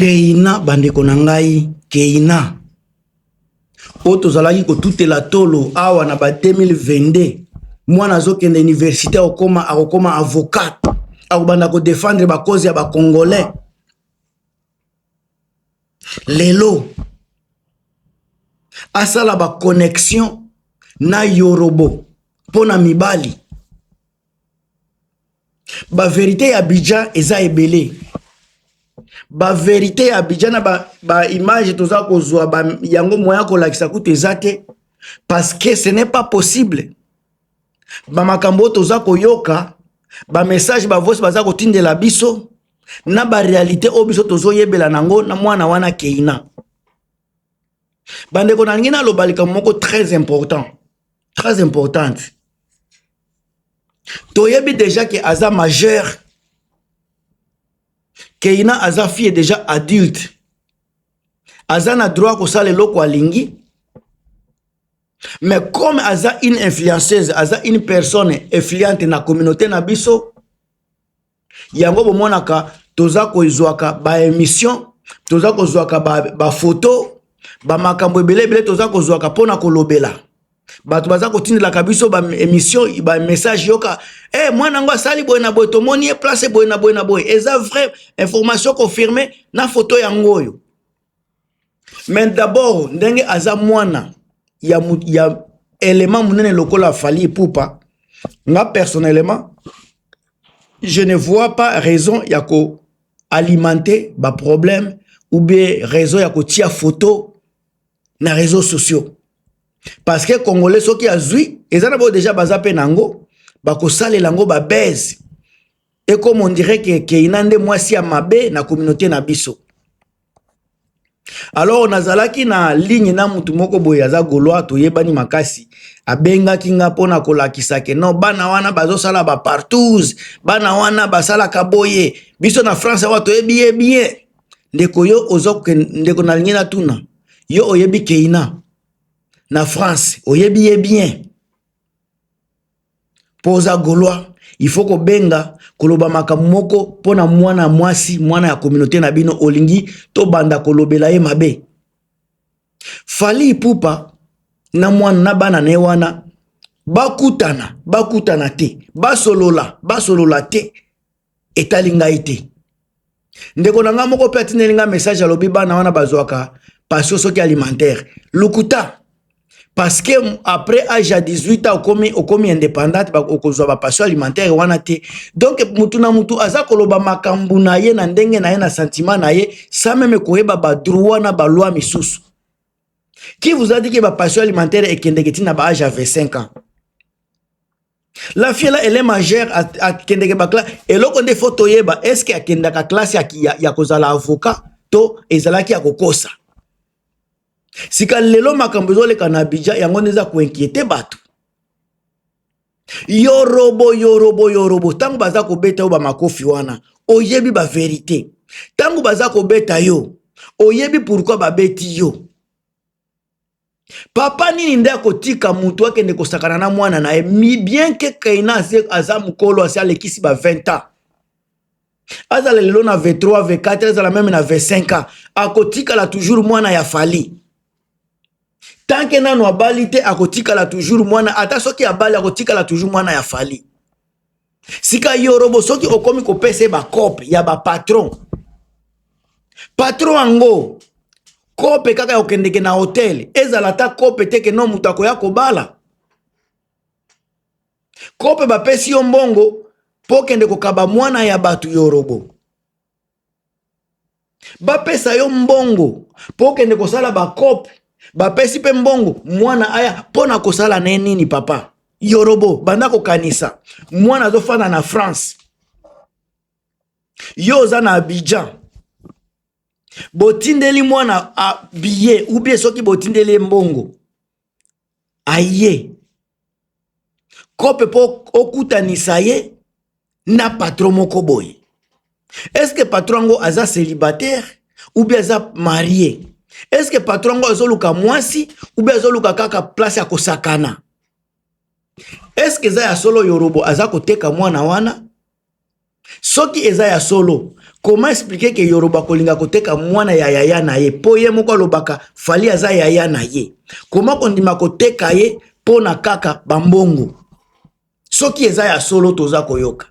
Keina bandeko na ngai, Keina oyo tozalaki kotutela tolo awa na ba 2022, mwana azokende université, akokoma avocat, akobanda kodefendre bacause ya bacongolais. Lelo asala baconnexion na Yorobo mpo na mibali. Baverité ya Abidjan eza ebele, baverité ya Abidjan na baimage ba toza kozwa ba, yango moya kolakisa kutu eza te, parce que ce n'est pas possible. Bamakambo oyo toza koyoka, bamessage, bavoice baza kotindela biso na baréalité oyo biso tozoyebela nango na mwana wana Keina. Bandeko, nalingi naloba likambo moko très important, très importante. Toyebi déjà ke aza majeur, Keina aza fille déjà adulte, aza na droit kosala eloko alingi. Mais comme aza une influenceuse, aza une personne influente na communauté na biso, yango bomonaka toza kozwaka baémission, toza kozwaka bafoto, bamakambo ebele ebele toza kozwaka mpona kolobela. Bato baza kotindelaka biso baémission, bamessage: yoka e mwana yango asali boye na boye, tomoni ye place boye na boye na boye, eza vrai information confirmé na foto yango oyo. Mais d'abord, ndenge aza mwana ya élément monene lokola Fally Ipupa, nga personnellement je ne vois pas raison ya koalimenter baproblème ou bien raison ya kotia photo na réseaux sociaux, parce que Congolais soki azwi eza na bao déjà baza mpe nango, bakosalela yango babese ekoma on dirait ke Keina nde mwasi ya mabe na communauté na biso. Alors nazalaki na ligne na mutu moko boye, aza Gaulois, toyebani makasi. Abengaki nga mpona kolakisa ke non, bana wana bazosala bapartouze, bana wana basalaka boye, biso na France awa toyebi ye bien. Ndeko, yo oza ndeko, nalingi natuna yo: oyebi Keina na France, oyebi ye bien mpo oza Gaulois, il faut kobenga koloba makambo moko mpo na mwana mwasi, mwana ya communauté na bino, olingi tobanda kolobela ye mabe. Fally Ipupa na mwana na bana na ye wana bakutana, bakutana te, basolola, basolola te, etali ngai te. Ndeko na ngai moko mpe atindeli ngai message, alobi bana wana bazwaka pension soki alimentaire. Lukuta, parce que après âge ya 18 ans okomi indépendante, okozwa bapension alimentaire wana te. Donc mutu na mutu aza koloba makambo na ye na ndenge na ye, na sentiment na ye, sans même koyeba badroit na baloi misusu. Qui vous a dit que bapension alimentaire ekendeke ntina ba âge ya 25 ans? La fille là, elle est majeure, akendeke baclasse. Eloko nde faut toyeba: est ce que akendaka classe ya kozala avocat to ezalaki ya kokosa? Sika lelo makambo ezoleka na Abidjan, yango nde eza koinquiéter bato. Yorobo, Yorobo, Yorobo, ntango baza kobeta yo bamakofi wana, oyebi baverité. Ntango baza kobeta yo, oyebi pourquoi babeti yo. Papa nini nde akotika mutu akende kosakana na mwana na ye? Mi bien ke Keina aza mokolo, asi alekisi ba 20 ans, azala lelo na 23, 24, azala même na 25 ans, akotikala toujours mwana ya Fally. Tant que nano abali te, akotikala toujours mwana. Ata soki abali, akotikala toujours mwana ya Fally. Sika Yorobo, soki okomi kopesa ye bacope ya bapatron, patron yango kope kaka ya kokendeke na hotel, ezala ata kope te ke no moto akoya kobala, kope bapesi yo mbongo mpo okende kokaba mwana ya bato. Yorobo, bapesa yo mbongo mpo okende kosala bakope, bapesi mpe mbongo mwana aya mpo na kosala na ye nini? Papa Yorobo, banda kokanisa. Mwana azofanda na France, yo oza na Abidjan, botindeli mwana billet ou bien soki botindeli ye mbongo, aye kope mpo okutanisa ye na patron moko boye. Est-ce patron yango aza célibataire ou bien aza marié? Est-ce patron yango azoluka mwasi ou bien azoluka kaka place ya kosakana? Est-ce eza ya solo Yorobo aza koteka mwana wana? Soki eza ya solo, Comment expliquer que Yorobo akolinga koteka mwana ya yaya na ye mpo ye moko alobaka Fally aza yaya na ye? Comment kondima koteka ye mpo na kaka bambongo? Soki eza ya solo toza koyoka.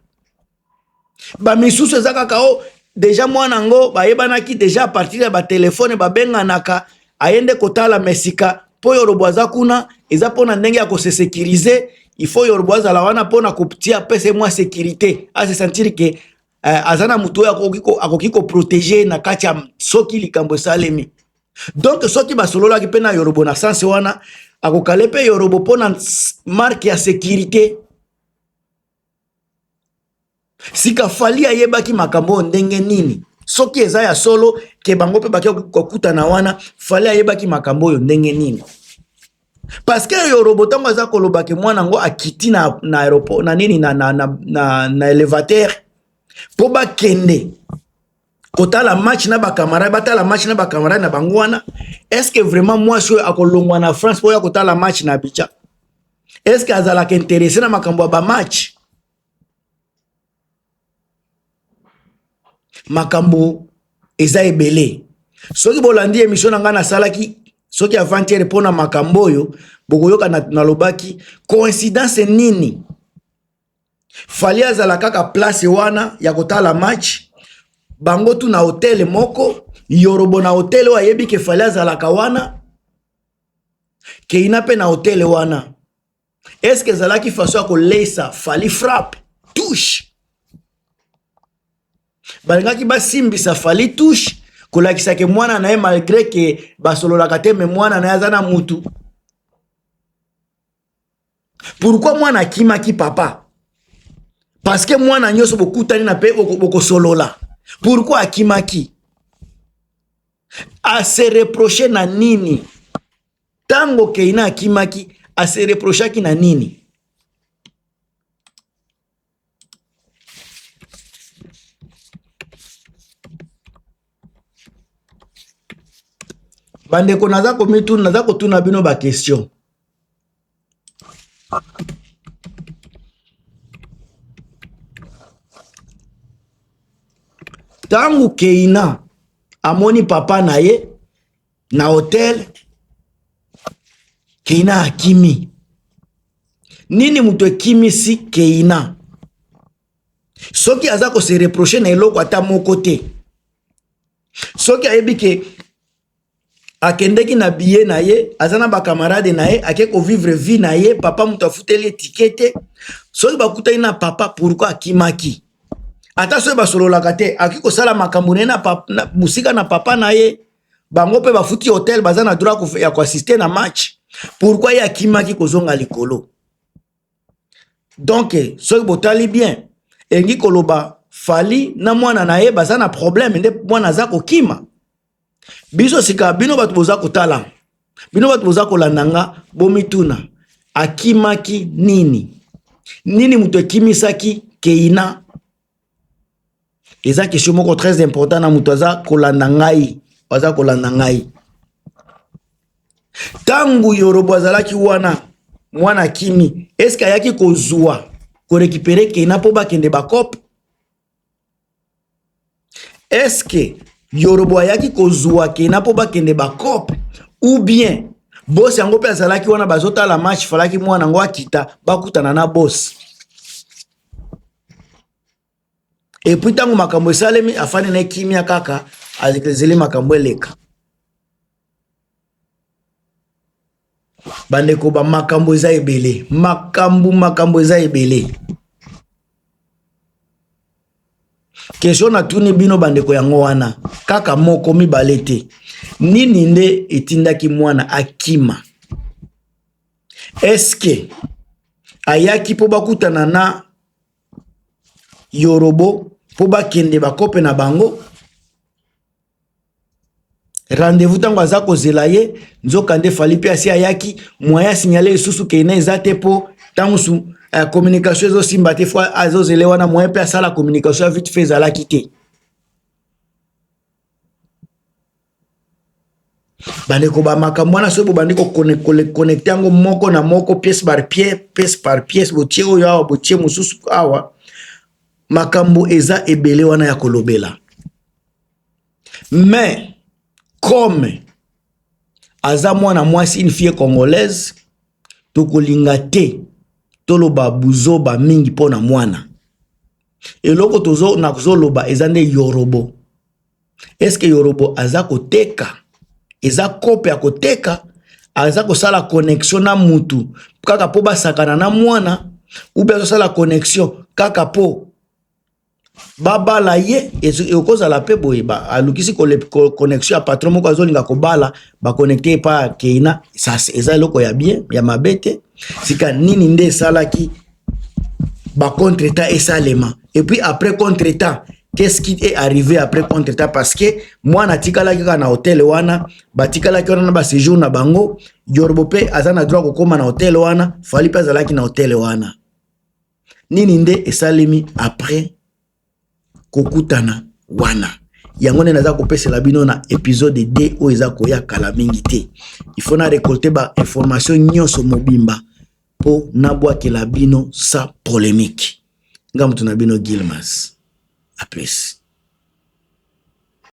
Bamisusu eza kaka o oh, deja mwana yango bayebanaki deja a partir ya batelefone babenganaka, aye nde kotala mesika mpo Yorobo aza kuna, eza mpo na ndenge ya kose sécuriser. Il faut Yorobo azala wana mpo na kotia apesa ye mwa sécurité, ase sentir ke aza na moto oyo akoki koprotege na kati ya soki likambo esalemi. Donc soki basololaki mpe na Yorobo na sense wana, akokale mpe Yorobo mpo na marque ya sécurité. Sika Fally ayebaki makambo oyo ndenge nini? Soki eza ya solo ke bango mpe bake kokutana wana, Fally ayebaki makambo oyo ndenge nini? Parce que Yorobo ntango aza koloba ke mwana yango akiti na aéroport na nini na elevateur mpo bakende kotala match na bakamarade, batala match na bakamarade na bango wana, est ce que vraiment mwasi oyo akolongwa na France mpo oya kotala match na Abidjan? Est ce que azalaka intéressé na makambo ya bamatch? Makambo eza ebele. Soki bolandi émission na ngai nasalaki soki avant-hier mpo na makambo oyo, bokoyoka nalobaki coïncidence nini Fally azala kaka place wana ya kotala match, bango tu na hotel moko, Yorobo na hotel oyo ayebi ke Fally azalaka wana, Keina mpe na hotel wana. Est-ce que ezalaki façon ya koleisa Fally frappe touche? Balingaki basimbisa Fally touche kolakisa ke mwana na ye, malgré ke basololaka te, me mwana na ye aza na mutu. Pourquoi mwana akimaki papa? Parce que mwana nyonso bokutani na mpe bokosolola. Pourquoi akimaki? Ase reproche na nini? Ntango Keina akimaki, ase reprochaki na nini? Bandeko, naza komituna, naza kotuna bino ba question. Ntango Keina amoni papa na ye na hotel, Keina akimi. Nini moto ekimisi Keina? Soki aza kose reproche na eloko ata moko te, soki ayebi ke akendeki na billet na ye, aza na bakamarade na ye, ake kovivre vie na ye, papa moto afuteli ye ticket te, soki bakutani na papa, pourquoi akimaki? Ata soki basololaka te, akoki kosala makambo na ye na mosika na papa na ye. Bango mpe bafuti hotel, baza na droit ya koassiste na match. Pourquoi ye akimaki kozonga likolo? Donc soki botali bien, elingi koloba Fally na mwana na ye baza na problème, nde mwana aza kokima. Biso sika, bino bato boza kotala, bino bato boza kolanda nga, bomituna akimaki nini? Nini moto ekimisaki Keina? Eza question moko très important na moto aza kolanda ngai, aza kolanda ngai. Ntango Yorobo azalaki wana, mwana akimi, eske ayaki kozwa korekipere Keina mpo bakende bakope? Eske Yorobo ayaki kozwa Keina mpo bakende bakope, ou bien bosi yango mpe azalaki wana bazotala match, falaki mwana yango akita bakutana na bosi? Et puis ntango makambo esalemi, afandi na kimia kaka, azeli makambo eleka. Bandeko, bamakambo eza ebele, makambo eza ebele. Question natuni bino bandeko yango wana kaka moko mibale te: nini nde etindaki mwana akima? Eske ayaki mpo bakutana na Yorobo mpo bakende bakope na bango rendez-vous? Ntango aza kozela ye, nzoka nde Fally mpe asi ayaki. Moyen asignale lisusu Keina eza te, mpo ntango mosu communication ezosimba te. Fo azozele wana, moyen mpe asala communication ya vite fait ezalaki te. Bandeko, bamakambo wana soki bobandi koconnecter yango moko na moko, pièce par pièce, pièce par pièce, botie oyo awa, botie mosusu awa, makambo eza ebele wana ya kolobela. Mais comme aza mwana mwasi, une fille congolaise, tokolinga te toloba buzoba mingi mpo na mwana. Eloko tozo nazoloba eza nde Yorobo. Eske Yorobo aza koteka? Eza kope ya koteka? Aza kosala connexion na mutu kaka mpo basakana na mwana, ube azosala connexion kaka mpo babala ye? Ekozala mpe boye, alukisi connexion ya patron moko azolinga kobala, baconnecte epa Keina. Eza eloko ya bien, ya mabe te. Sika nini nde esalaki bacontretemps esalema? Et puis après contretemps, qu'est-ce qui est arrivé après contretemps? Parce que mwana atikalaki kaka na hotel wana, batikalaki wana na baséjour na bango. Yorobo mpe aza na droit kokóma na hotel wana, Fally mpe azalaki na hotel wana. Nini nde esalemi après kokutana wana? Yango nde naza kopesela bino na épisode 2 oyo eza koya kala mingi te. Il faut na récolter bainformation nyonso mobimba mpo nabwakela bino sa polémique. Nga moto na bino Gilmas. À plus.